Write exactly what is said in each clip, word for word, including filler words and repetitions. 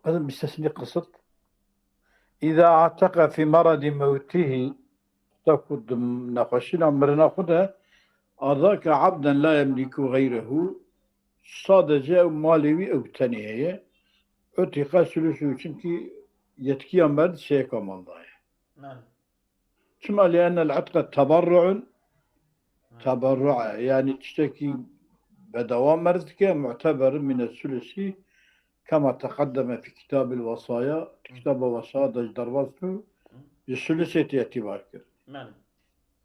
Qedim bîstesînî qisir. Îza ataka fî meradi mewtihî, ta ku di nexweşîna mirina xwe de, azaka abden la yemlîku xeyrehu, sadece ew malê wî ew tenê heye. Utîqa sulusu, çimkî yetkiya merd sêyeka mal daye. Belê. Çima? Li ennel itqa teberru'un, teberru'e, yani tiştekî bedewa merz dike, mu'teber mine sulusi, kema teqeddeme fi kitabil wesaya, kitaba wesaya de ji derbas bû, ji sulusê tê îtibar kir. Belê.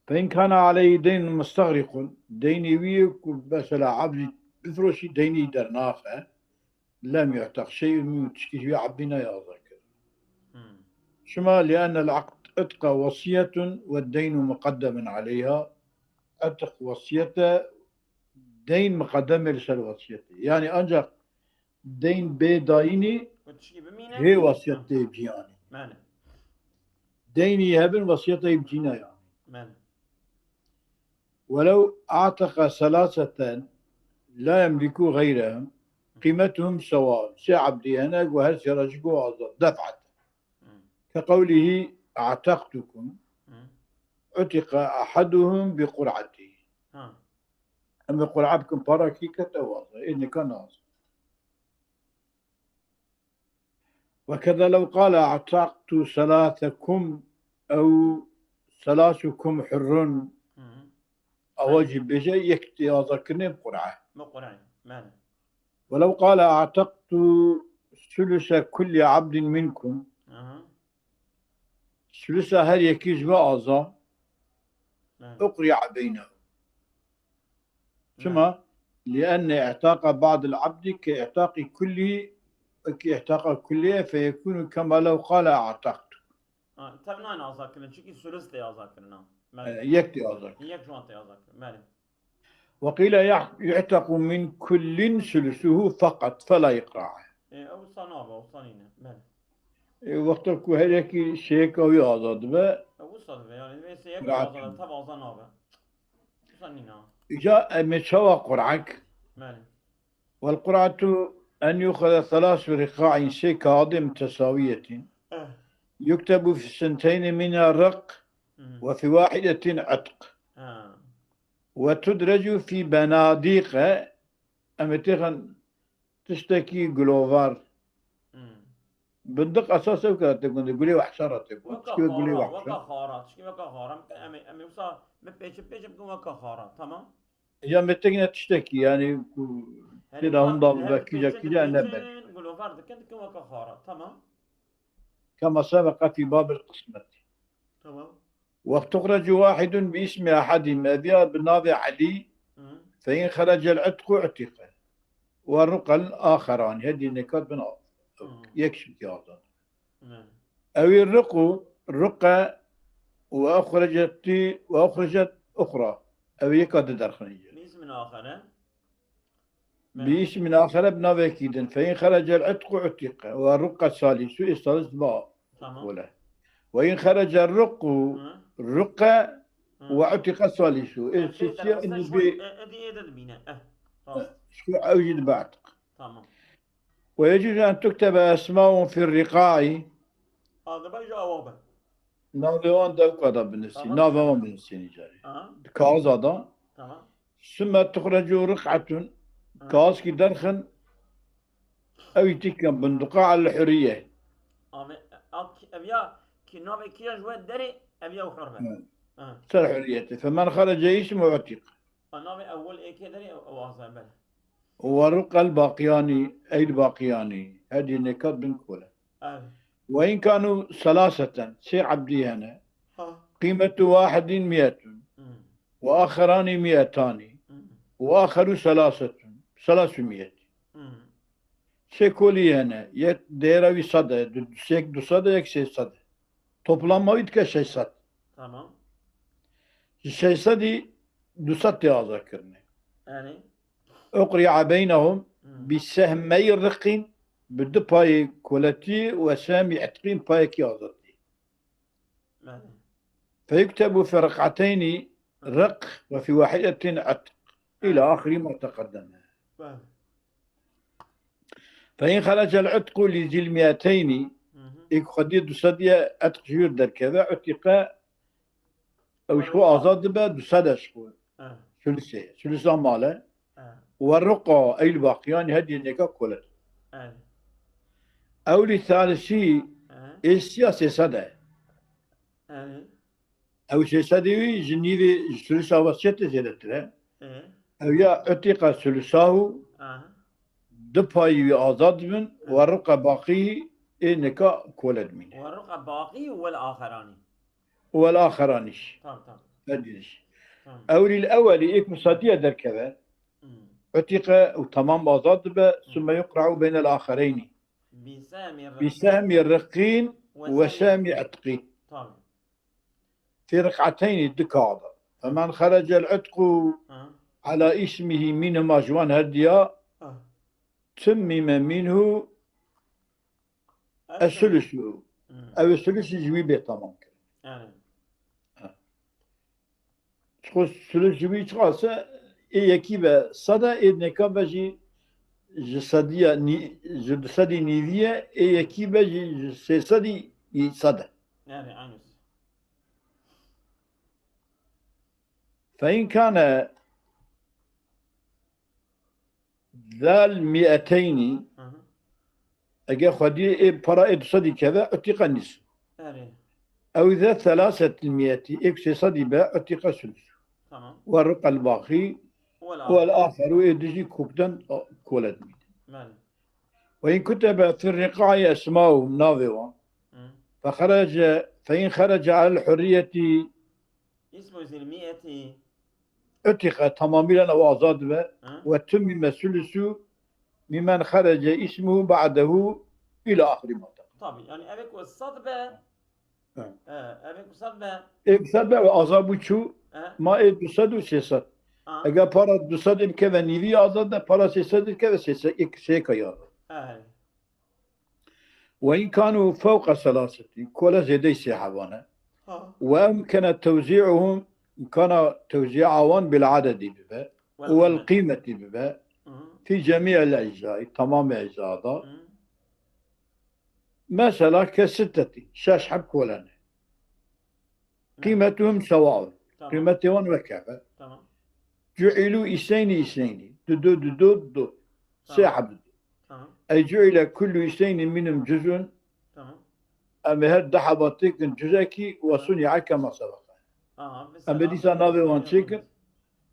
Fe in kana aleyhi deynun mustexrikun, deynê wî ye ku mesela abdî bifroşî, deynî dernaxe, lem yu'teq şey'un min, tişkî ji wî abdî nayê azad kirin. Hmm. Çima? Li ennel itqa wesiyetun ve deynu muqeddemun aleyha. Itiq wesiyet e, deyn muqeddem e li ser wesiyetê. Yani ancak deyn bê dayînî Ku tişkî bimîne? Hê wesiyet tê cî anî. Belê. Deynî hebin wesiyet tê cî nayê anî. Belê. Welew ataka selaseten la yemliku xeyrehum, qîmetuhum sewa. Sê ebdî hene ku her sê re jî ku azad, def'et. Hmm. Ke qewlihî ataktukum, Hmm. Utika ahaduhum bi qur'atî. Ha. Em ê qur'a bikin, para kî ket ew azad. Ê nika ne azad. Ve keza lew qale ataktu selasekum ew selasukum hurrun. Hı hı. Ewa jî bêje yek tê azadkirinê bi qur'a. Bi qur'a, belê. Ve lew qale ataktu suluse kulli abdin minkum. Hı hı. Sulusa her yekî ji we aza. Belê. Uqri'a beynehum. Çima? Belê. Li enne i'taqa ba'dil abdi ke i'taqî kullî, wekî i'taqa kullî ye, feyekûnu kema lew qale a'taqtu. Ha, tev nayên azadkirin, çikî sulus tê azadkirin, ha. Belê. E, yek tê azadkirin. Yek ji wan tê azadkirin, belê. Ve qîle yah-, yu'tequ min kullin sulusuhu feqat, fela iqra'a. E, ew wisa nabe, wisa nîne, belê. E, wexta ku her yekî sêyeka wî azad dibe, E, wisa dibe, yani, vê sêyeka Qur'at azad, nîne. Tev azad nabe. Wisa nîne. Îca em ê çawa qur'ek? Belê. Wel qur'atu en yuxada thalasu riqa'in, sê kağadê mutesawiyetin. Eh. Yuktebu fi senteyni mina riq Hı hı. Ve fi wahidetin itq. Ha. Ve tudrecu fî benadîqe, em ê têxin tiştekî gulovar. Hmm. Bindiq esas ew kara tê gundê, gulê wehşa re tê gund. Weka Tişkî wek gulê xara, wehşa. Weka xara, tişkî weka xara. Em ê, em ê wisa bipêçin, pêçin bikin weka xara. Tamam. Ya me têkine tiştekî, yani ku Herî têda hunda bibe, kîja, kîja ne be. Gulovar dikin, dikin weka xara. Tamam. Kema sebeqe fî babil qismetî. Tamam. Wext tuxrecu wahidun bi ismi ahadihim, ev ya bi navê Elî, Hı. Fe in xerecel itqu utîqe. Ve ruqel axeranî, hedî nekat bin av. Hı. Yek şikî azad. Hı. Ew ê riqu, ruqe, ve uxrecetî, ve uxrecet uxra. Ew yeka di derxinî. Bi ismin axere. Bi ismin axere, bi navekî din. Fe in xerecel itqu utîqe. Ve ruqe salisu, ê salis ba Tamam. Wele. Ve in xerecel ruqu, Hı. Ruqe, Hı. Ve utîqe salisu. Ê Ê sisiya derxiste indi şu bê. E, e, di, e, de dibîne. Eh, rast. Şu ew jî dibe itiq. Tamam. Ve yecuzu en tuktebe esmaun fir riqa'i. Adibe ji awa be. Navê wan dewka da binivîsî. Tamam. Navê wan binivîsî carî. Aha. Di kaza da. Tamam. Sümme tuxrecu riq'etun. Aha. Kazkî derxin. Ew îtîken binduqa el huriye. Ame, a, ki, ev ya ki navê kî ya ji we derê, ev ya hur be. Hı. Ha. Ser huriyetê. Femen xerece ismu utîq. A navê ewil ê kê derê ew, ew azad be. Ve ruqel baqiyanî, eyd baqiyanî. Her yê nekat bin kole. Evet. Ve in kanu selaseten, sê ebdî hene. Ha. Qîmetu wahidin miyetun. Hmm. Ve axeranî miyetanî. Hmm. Ve axeru selasetun. Selasu miyetî. Hmm. Sê kolî hene. Yek değera wî sed e, du, yek du sed e, yek sê sed e. Toplama wî dike şeş sed. Tamam. Ji şeş sedî du sed tê azadkirinê. Yani? Uqri'a beynehum Hmm. bi sehmey riqîn, bi du payê koletî, ve sehmî itqîn, payekî azadî. Yani? Feyuktebu fi riq'ateynî riq ve fi wahidetin itq. Îla Evet. Ahirî ma teqeddeme. Belê. Fe in xerecel itqu li zil miyeteynî, Hı hı. ê ku xwediyê du sediye etq ji wir derkeve, utiqe, ew ji xwe azad dibe, du sed e ji xwe. Evet. Sülüsê, sülüsa male. Evet. Ve ruqa, ey li baqiyan, hediye neka kolet. Evet. Ew li thalisi, Evet. ê siya sê sed e. Evet. Ew sê sedî wî ji nîvê, ji sulusa wesiyetê zêdetir e. Hı. Ew ya utiqa sulusahu, Aha. du payî wî azad dibin, Hı. we ruqa baqî ê nika kole dimîne. We ruqa baqî û wel axeranî. Û wel axeranîş. Tamam, tamam. Her dîniş. Tamam. Ew lîl ewelî ê ku sadiye derkeve, Hı. utiqe û tamam azad dibe, Hı. summe yuqra'u beynel axereynî. Bi sehmi Bi riqîn sehmi riqîn ve ve sehmi sehmi itqî. Tamam. Fî riq'eteynî di kağda. Femen xerecel itqu Hı. ala ismihi minhuma ji wan her diya Ha. timmîme minhu Es-sulus. esulusu. Hı. Ew sulusu ji wî bê tamam kir. Yani. Ha. Çiqo sulus ji wî çiqase ê yekî be sed e, ê neka be jî ji sediya nî-, ji du sedî nîviye, ê yekî be jî ji sê sedî sed e. Yani aynısı. Fe in kane zal mi'eteynî, Hı hı. eger xwediyê ê para ê du sedî keve, utiqa nîs. Erê. Ew de thelasetil mi'etî, ê ku sê sedî be, utiqa sulus. Tamam. Ve ruqel baqî, Wel wel aferu ê dijî kokden kolet mît. Belê. Ve in kutebe fir riqayê esma'u navê wan. Hı. Fe xerece, fe in xerece alel hurriyeti İsmu zil mi'eti. Utiqa tamamıyla ew azad be. Hı. Ve tümmime sulusu mimen xerece ismuhu ba'dehu ila ahri ma teqaddem. Tabii, yani ev ku sed be, Hı. e, ev ku sed be. Ê sed be ve azad bu çu, Hı. ma ê du sed û sê sed. Ha. Eger para du sed bikeve nîvî azad de, para sê sed bikeve sê sed, ek sê kaya. Hı. Ve in kanu fewqa selasetî, kole zêdeyî sê heban e. Ha. Ve emkene tewzî'uhum, imkana tewzî'a wan bil adedî bibe. Wel Wel qîmetî. qîmetî bibe. Hı hı. Fî cemî'el eczayî, tamamê ecza da. Hı. Mesela ke sittetî, şeş heb kole ne. Hı. Qîmetuhum sewaun. Tamam. Qîmetê wan wek hev e. Tamam. Cu'ilu isneyni isneyni. Dudu, dudu, dudu. Sê Tamam. heb dudu. Tamam. Ey cu'ile kullu isneyni minhum cuz'un. Tamam. Em ê her du heba têkin cuzekî ve Tamam. suni'a kema sebeqa. Aha, Em ê dîsa navê wan çêkin.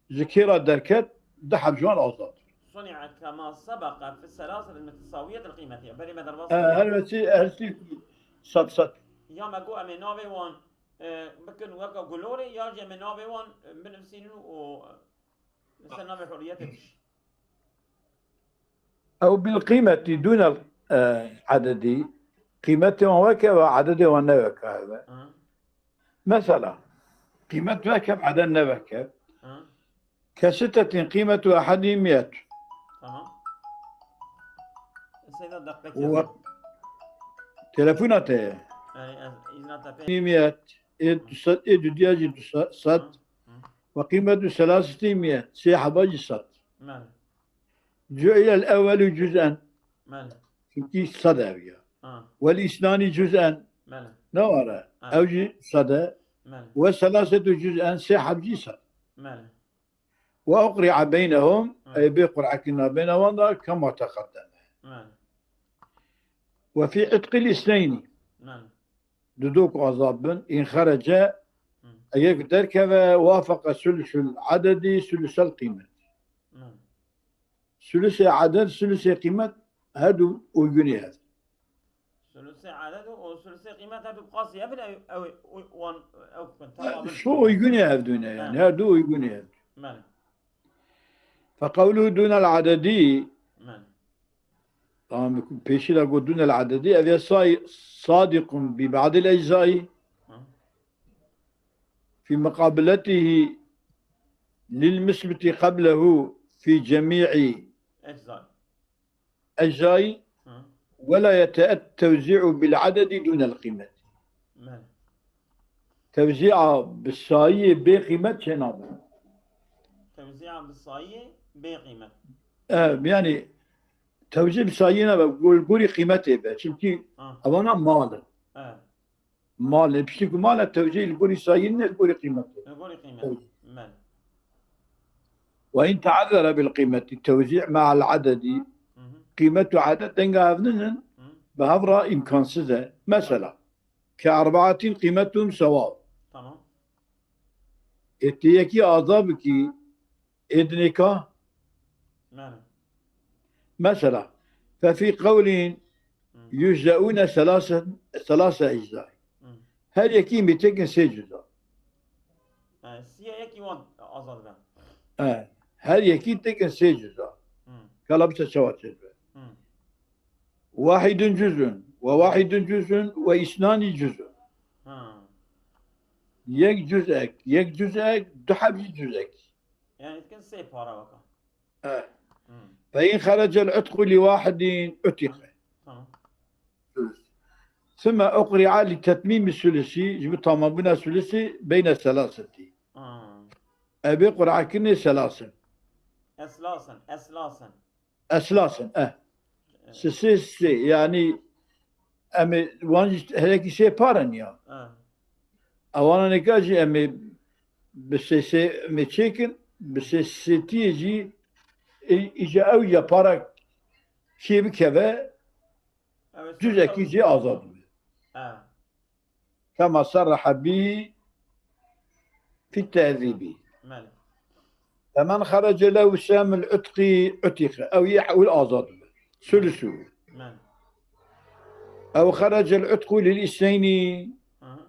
Ji kê re derket, du heb ji wan azad. Suni'a kema sebeqa fi selasil mutesawiyetil qîmeti. Berê me derbas E, kir. her wesî, her sî sed sed. Ya me got em ê navê wan, e, bikin weka gulorê, ya jî em ê navê wan, e, binivîsînin û, e, li ser navê hurriyetê diş. Ew bil qîmetî dûnel, e, ededî. Qîmetê wan weke ve ededê wan ne weke heve. Hı. Mesela, qîmet weke, eded ne weke. Hı. Kesitetin qîmetu ehedî miyet. Tamam. Seyda, deqe Ve telefona te ye. Yani, ez, izna te pe- Miyet. Ê du sed, ê dudiya jî du sed. Hı. Hı. Ve qîmetu selaseti miyet. Sê heba jî sed. Mele. Cu'ilel ewwelu cuz'en. Mele. Çünkü sed ev ya. Ha. Vel isnani cuz'en. Mele. Ne var? Ha. Ev jî sed e. Mele. Ve selasetu cuz'en, sê heb jî sed. Mele. Ve uqri'a beynehum, Hı. ey bê qur'ekî nabêne wan da kema teqeddeme. Mele. Ve fî itqil isneyni. Mele. Dudu ku azad bin, in xerece, Hı. eger ku derkeve, wafeqe sulusul adedi sulusel qîmet. Hı. Sulusê aded, sulusê qîmet, her du uygunê hev. Sulusê aded û sulusê qîmet her du bi qasî hev in, ew, ew, ew, wan, ew bikin, tamam. Şu uygunê hev dûne yani, Ha. her du uygunê hev. Mele. Fe qewluhu dûnel adedi, Mele. Tamam, pêşî de got dûnel adedi, ev ya say-, sadiqun bi ba'dil eczai. Hı. Fi muqabiletihi lil musbiti qablehu fi cemî'i Eczai. eczai Hı. ve la yete'et tevzi'u bil adedi dûnel qîmeti. Mele. Tevzi'a bi sayiyê bê qîmet çênabe. Tevzi'a bi sayiyê bê qîmet. E, yani Tewzî bi sayî nebe, li gorî qîmetê be. Çimkî Ha. evana mal in. Evet. Mal in. Piştî ku mal e, tewzî li gorî sayî ne, li gorî qîmetê. Li gorî qîmet. Evet. Men. Ve in teazzere bil qîmeti tewzî me'al adedi. Hı hı. Qîmet û adet denga hev ninin, Hı. bi hev re îmkansiz e. Mesela, ke erbaatin qîmetuhum sewa. Tamam. Ê tê yekî aza bikî, ê dinê ka? Mene. Mesela, fe fî qewlin Hı. yüzzeûne selase, selase ecza. Hı. Her yekî mîtekin sê cüza. Yani, siye yekî wan azad ben. He, her yekî tekin sê cüza. Hı. Kala bise çawa çêbe. Hı. Wahidun cüzün ve wahidun cüzün ve isnani cüzün. Ha. Yek cüzek, yek cüzek, du heb jî cüzek. Yani etkin sê para baka. Evet. Hı. Fe in xerecel utku li wahidin utike. Tamam. Sülüs. Sümme ukri'a li tetmimi sülüsi, ji bo tamambûna sülüsi beyne selaseti. Ha. Ev ê qur'a kirinê selasin. Eslasen, eslasen. Eslasin, eh. Evet. Sisi, sisi, yani, em ê wan jî herekî sê parin ya. Evet. Ewana neka jî em ê bi sê sê em ê çêkin, bi sê sêtiyê jî î-, îca ew ya para kê bikeve, Evet, cüzekî jî azad be. Evet. Kema serrehe bî fî tehzîbî. Mele. Femen xerece lehu semul utqi utîqe. Ew yê ewil azad be. Sulusu. Mele. Ew xerecel utqu lil isneyni Hı hı.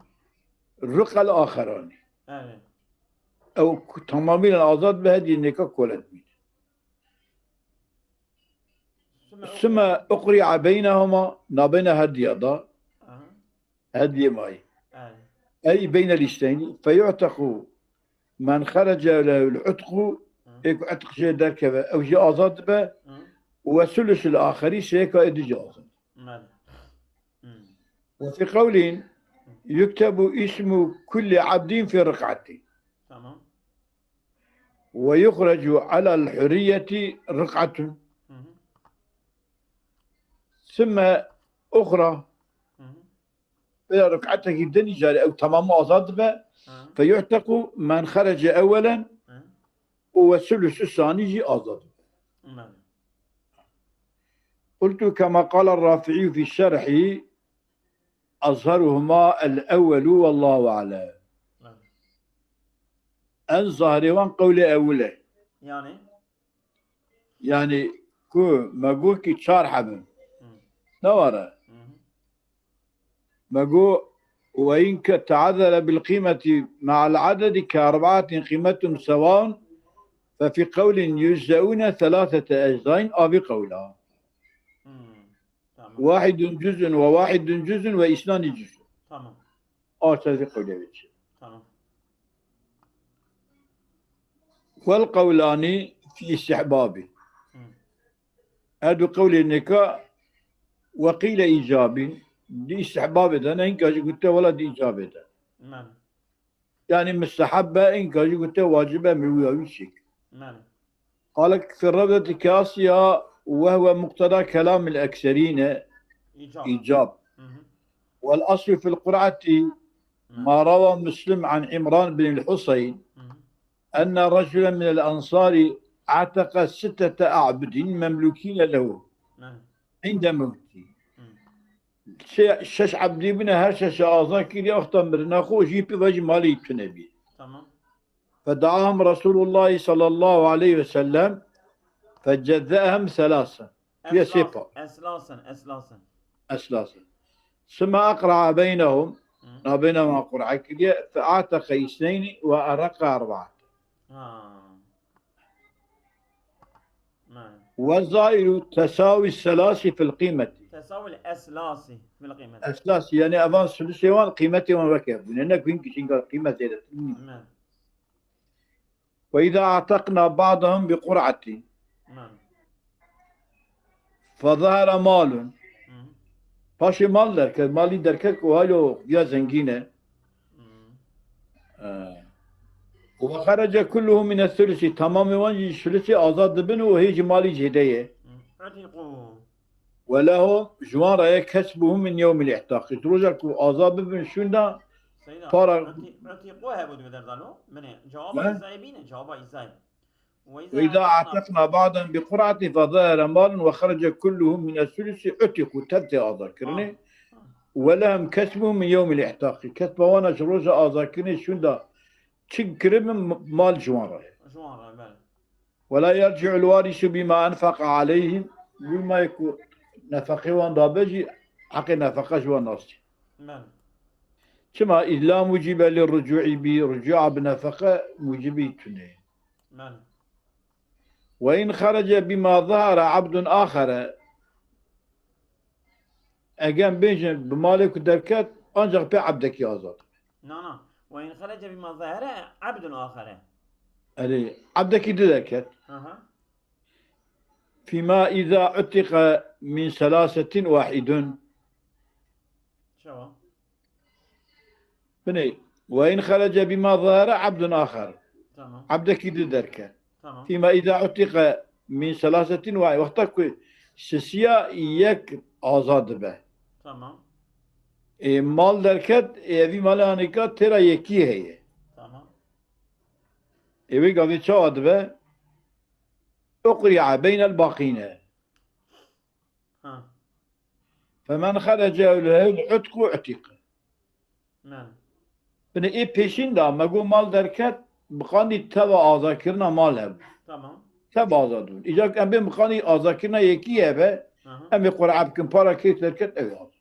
ruqel axeranî. Evet. Ew ku tamamîlen azad be, hedî nêka kolet bîne. Süme Süme uqri'a beynehuma, nabeyna her diya da. Hı hı. Hediyê mayî. Evet. Ey beynel îşteynî, feyu'tequ men xerece lehul utqu, Hı. ê ku utq jê derkeve, ew jî azad dibe, Hı. û ve sulusul axerî, sêka êdî jî azad. Mele. Hı. Ve fî qewlin, yuktebu ismu kulli abdin fî rik'ati. Tamam. Ve yuxrecu alel hurriyeti rik'atun. Hı hı. Sümme uxra, Hı hı. Bila rik'atekî din îcarê ew tamamî azad dibe. Hı. Fe yu'tequ men xerece ewwelen Hı. û ve sulusu sanî jî azad dibe. Mele. Qultu kema qala Rafi'î fî şerhî azheruhuma el ewwelu wallahu a'lem. Mele. En zahirê wan qewlê ewil e. Yani? Yani ku me got ki çar heb in. Hı. Ne were? Hı hı. Me got, "Ve in ke teazzere bil qîmeti me'al adedi ke erbaatin qîmetum sewaun, fe fî qewlin yüzzeûne selâsete eczain." Avî qewla. Hmm. Tamam. Wahidun cüzün ve wahidun cüzün ve isnani cüzün. Tamam. Artezi qewlê vê çi. Tamam. Wel qewlani fî istihbabi. Hmm. Her du qewlê nêka weqîle îcabîn, di îstihbabê de ne, hinka jî gute wela di îcabê de. Men. Yani misteheb be, hinka jî gute wacib e, mirwî ya wî çêk. Men. Qale fî rewdeti kasiya we huve muqteda kelamil ekserîne. Îcab. Îcab. Hı hı. Wel aslu fil qur'ati Hı. ma rawa Muslim an Îmran bin Huseyn. Hı hı. Enne raculen minel ensari a'teke sittete a'budin memlukîne lehu Hı. inde mewtî. Hı. Şe-, şeş ebdî bûne, her şeşe azad kiriye, wexta mirina xwe jî pê ve jî malê tune bî. Tamam. Fedaahum Resulullah sallallahu aleyhi ve sellem fecezze'hem selasen. Pê sê pa. Eslasen, eslasen. Eslasen. Sümme eqra'a beynehum. Hı. Nabeyna ma qur'a kiriye. Fe a'teke isneyni ve erreqa erba'at. Ha. Mane. Ve zairu tesawi selasi fil qîmeti. Tesawi eslasi fil qîmeti. Eslasi, yani evan sulusê wan qîmetê wan weke bûne. Ne ku hin kişînka qîmet zêdetir nîne. Men. Ve izâ a'tekna ba'dahum bi qur'atin. Men. Fe zahara malun. Hı. Paşê mal derket, malî derket ku halo ya zengîn e. Hı. Ee, ve xerece kulluhu mine sulusi, tamamê wan jî sulusê azad dibin û hê jî malî jêde ye. Hı. Utiqu. Ve lehu, ji wan re ye kesbuhum min yewmil ihtaqî. Roja ku azad bibin şûnda Seyda, para- uti-, utiqu hebû di derdalo. Min ê cewaba Ne? îzayê bîne, cewaba îzayê. Ve izâ a'teqna ba'den bi qur'atin fe zahara malun ve xerece kulluhum min es-sulusi utiqu, tev tê azad kirinê. Ve lehum kesbuhum min yewmil ihtaqî. Kesba wana ji roja azad kirinê şûnda çi kiribin mal ji wan re ye. Ji wan re, belê. Ve la yerci'ul warisu bima enfeqa aleyhim. Wî mayê ku nefeqê wan dabe jî heqê nefeqa ji wan nastî. Belê. Çima? Îz la mucibe li rucu'i bi, rucu'a bi nefeqe mucibî tune. Belê. Ve in xerece bima zahara abdun axere. Egem bêjin bi malê ku derket, ancak pê ebdekî azad. Na, na. Ve in xerece bima zahara abdun axere. Erê, ebdekî di derket. Aha. Fîma izâ utiqe min selâsetin wahidun. Çawa? Binê, ve in xerece bima zahara abdun axer. Tamam. Ebdekî di derket. Tamam. Fîma izâ utiqe min selâsetin wahid. Wexta ku sisiya yek azad dibe. Tamam. Ê, mal derket, ê, evî mala anêka têra yekî heye. Tamam. Ê, wê gavê çawa dibe? Uqri'a beynel baqîne. Ha. Femen xerece lehul utqu utiq. Belê. Binê ê pêşîn de me got mal derket, biqandî teva azadkirina mal hebû. Tamam. Tev azad bûn. Îca em bên biqandî azadkirina yekî hebe, Aha. em ê qur'a bikin, para kê derket ew azad.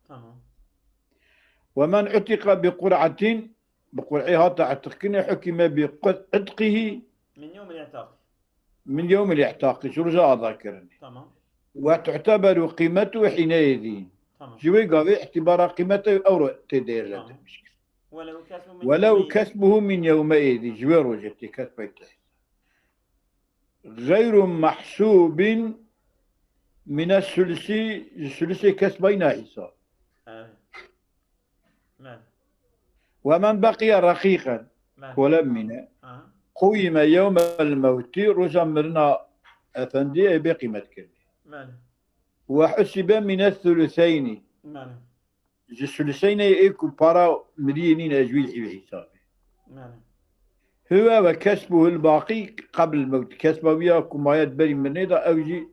Tamam. Ve men utiqa bi qur'atin, bi qur'ê hata etiqkirinê, hukime bi qut-, itqihî Min yewmil ihtaq. min yewmil ihtaqî, ji roja azadkirinê. Tamam. Ve tu'teberu qîmetu hîne yedî. Tamam. Ji wê gavê îtibara qîmete ew ro tê değerlendirmiş. Welev kesbu min Welew yewmil- kesbuhu min yewme yedî, ji wê rojê tê kesbay te. Geyru mahsubin mine sulusi, ji sulusê kesbayî nahîsab. Evet. Belê. Ve men beqiye reqîqen, Belê. kole mîne. Aha. Qûyime yewmel mewtî, roja mirina efendî ê bê qîmet kirinê. Belê. Ve husibe mine suluseynî. Belê. Ji suluseynê ê ku para miriyê nîne ji wî hîvê hîsabê. Belê. Huve ve kesbuhul baqî qebl mewtî. Kesba wî ya ku maye di berî mirinê de ew jî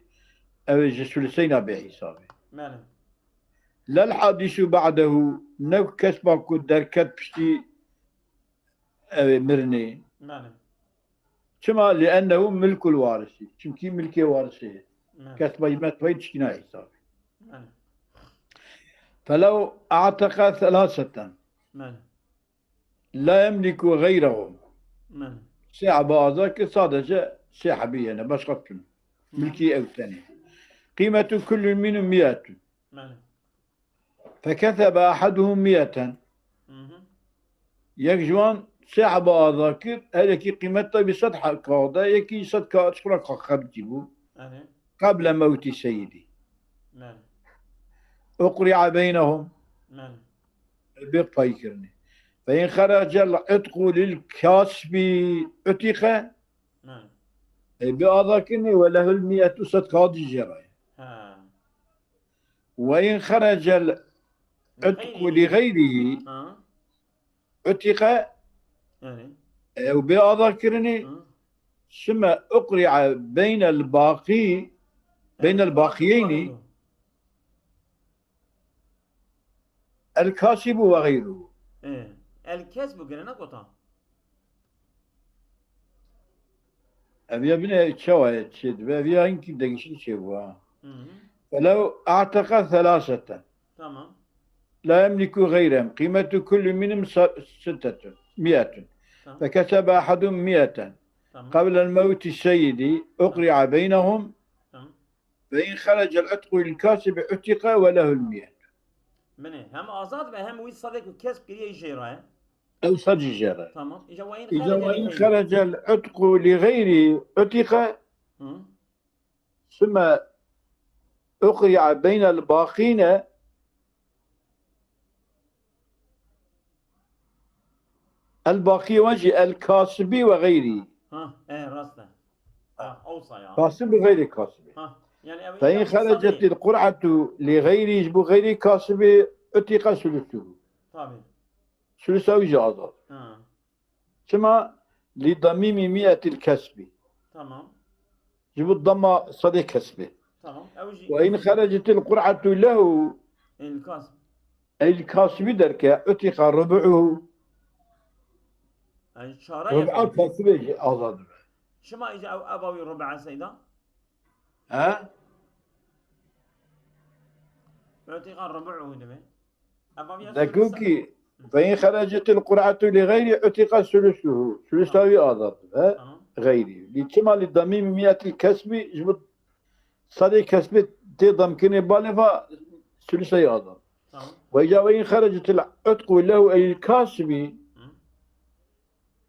ew ê ji suluseyna bê hîsabê. Belê. Lel hadisu ba'dehu, ne kesba ku derket piştî ew ê mirinê. Belê. Çima? Li ennehu milkul warisi. Çimkî milkê warisê ye. Belê. Kesba yî metbayî tişkîna hîsabê. Belê. Felew a'teqa selaseten. Belê. La yemliku xeyrehum. Belê. Sê hebe azad kir, sadece sê hebî yene, başqa tune. Milkî ew tenê. Qîmetu kullu minhum miyetun. Belê. Fekesebe ahaduhum miyeten. Mhm. Yek ji wan sê hebe azad kir, her yekî qîmeta wî sed he-, kaxda, yekî sed ka-, çiqura ka-, xebitî bû. Belê. Qeble mewtî seyidî. Belê. Uqri'a beynehum. Belê. Bê paykirinê. Fe in xerecel itqu lil kasbi utiqe. Belê. E, bê azadkirinê ve lehul miyetu, sed kaxdî jê re ye. Ha. Ve in xerecel itqu li xeyrî Ha. utiqe, Yani. ew bê azadkirinê, Ha. sime uqri'a beynel baqî, beynel baqiyeyni, el kasibu ve xeyruhu. E, el kesbu gene ne kota? Ev ya bine çawa ye, çê dibe, ev ya hinkî degişî çê bû ha. Hı hı. Felew a'teqa selaseten. Tamam. La yemliku xeyrem. Qîmetu kullu minhum sa-, sittetun, miyetun. Tamam. Fekesebe ahadun miyeten. Tamam. Qablel mewti seyidi, uqri'a beynehum. Tamam. Ve in xerecel itqu lil kasibi utiqa ve lehul miyet. Bine, hem azad be hem wî sadek û kesb kiriye jê re. Ew sadece jê re. Tamam. Îca ve in Îca ve in xerecel xerecel itqu li xeyri utiqa Hı. sümme uqri'a beynel baqîne. El baqî ve jî el kasibi ve xeyri. Ha, e, rast e. Ha, olsa ya. Kasib ve xeyri kasibi. Ha. Yani ew فإن خرجت القرعة لغيره, ji bo xeyrî kasibê, عتق ثلثه. Tabii. Sulusa wî jî azad. Ha. Çima? لضميم مئة الكسب. Tamam. Ji bo dema sedê kesbê. Tamam. Ew jî وإن خرجت القرعة له, El kasb. Ey kasbî derke, عتق ربعه. Yani çare Rub'a yapıyor. Kasibê jî azad dibe. Çima îca ev eva wî rub'a seyda? He? Utika rubu'u dibe. Eva wî ya Dekû sulusa. Ki, فإن خرجت القرعة لغيره عتق ثلثه. Sulusa wî azad dibe. Tamam. Xeyrî. Lî çima لضميم مئة الكسب, ji bo sedê kesbê tê damkinê balê va sulusa wî azad. Tamam. وإذا وإن خرجت العتق له أي الكاسب Hı.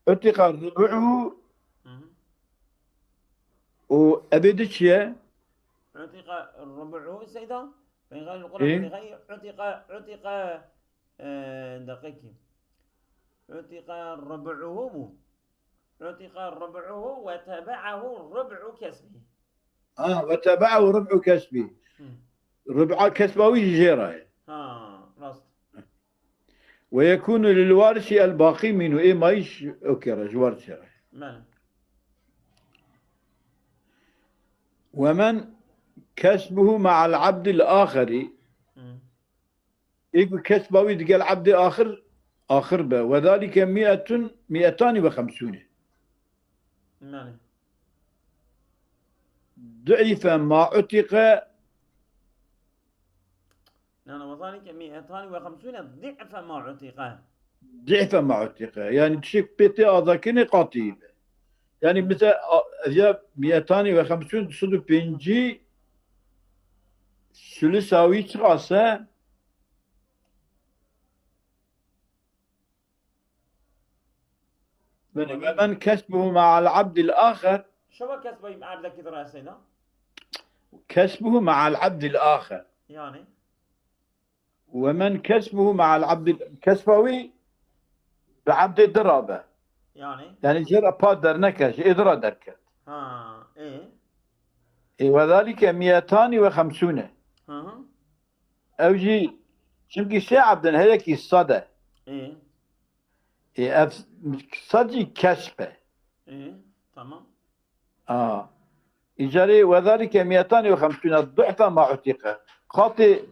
عتق ربعه Hı hı. Û ebê di çi ye? Utika rubu'u seyda. Ben gayri Kur'an Ê? Gayri utika, utika, e, dakika. Utika rubu'uhu mu? Utika rubu'uhu ve tebe'ahu rubu'u kesbi. Ha, ve tebe'ahu rubu'u kesbi. Hı. Rub'a kesba wî jî jê re ye. Ha, rast. ويكون للوارث الباقي منه. Ê mayî ji, okê re, ji warisê re. Belê. ومن كسبه مع العبد الآخر. Hı. Ê ku kesba wî digel ebdê axir, axir be. وذلك مئة, مئتان وخمسون. Belê. ضعف ما عتق. Na, na, وذلك مئتان وخمسون ضعف ما عتق. ضعف ما عتق. Yani tiştek pê tê azadkirinê qatî be. Yani mesela, a, ya مئتان وخمسون, sed û pêncî sulusa wî çiqas e? Belê, ومن كسبه مع العبد الآخر. Şeva kesba wî bi ebdekî di re seyda? كسبه مع العبد الآخر. Yani? ومن كسبه مع العبد ال-, kesba wî bi ebdê di re be. Yani? Yani jê re pa derneket, ji ê di re derket. Ha, ê? Ê, وذلك مئتان وخمسون. Hı hı. Ew jî, çimkî sê ebd in, her yekî sed e. Ê. Ê, ev sed jî kesb e. Ê, tamam. A. Îcarê وذلك مئتان وخمسون ضعف ما عتق. Qatê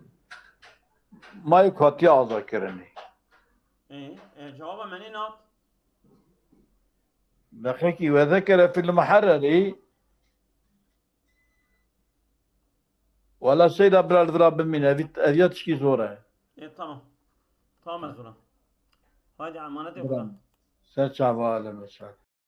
mayî ku hatiye azadkirinê. Ê, ê, cewaba me nê nat. Daqekî وذكر في المحرر. Wela seyda bira li vira bimîne, ev, ev ya tişkî zor e. E, tamam. Tamam, ez zora. Haydi, emanetê Xweda. Ser çava, alem, ser.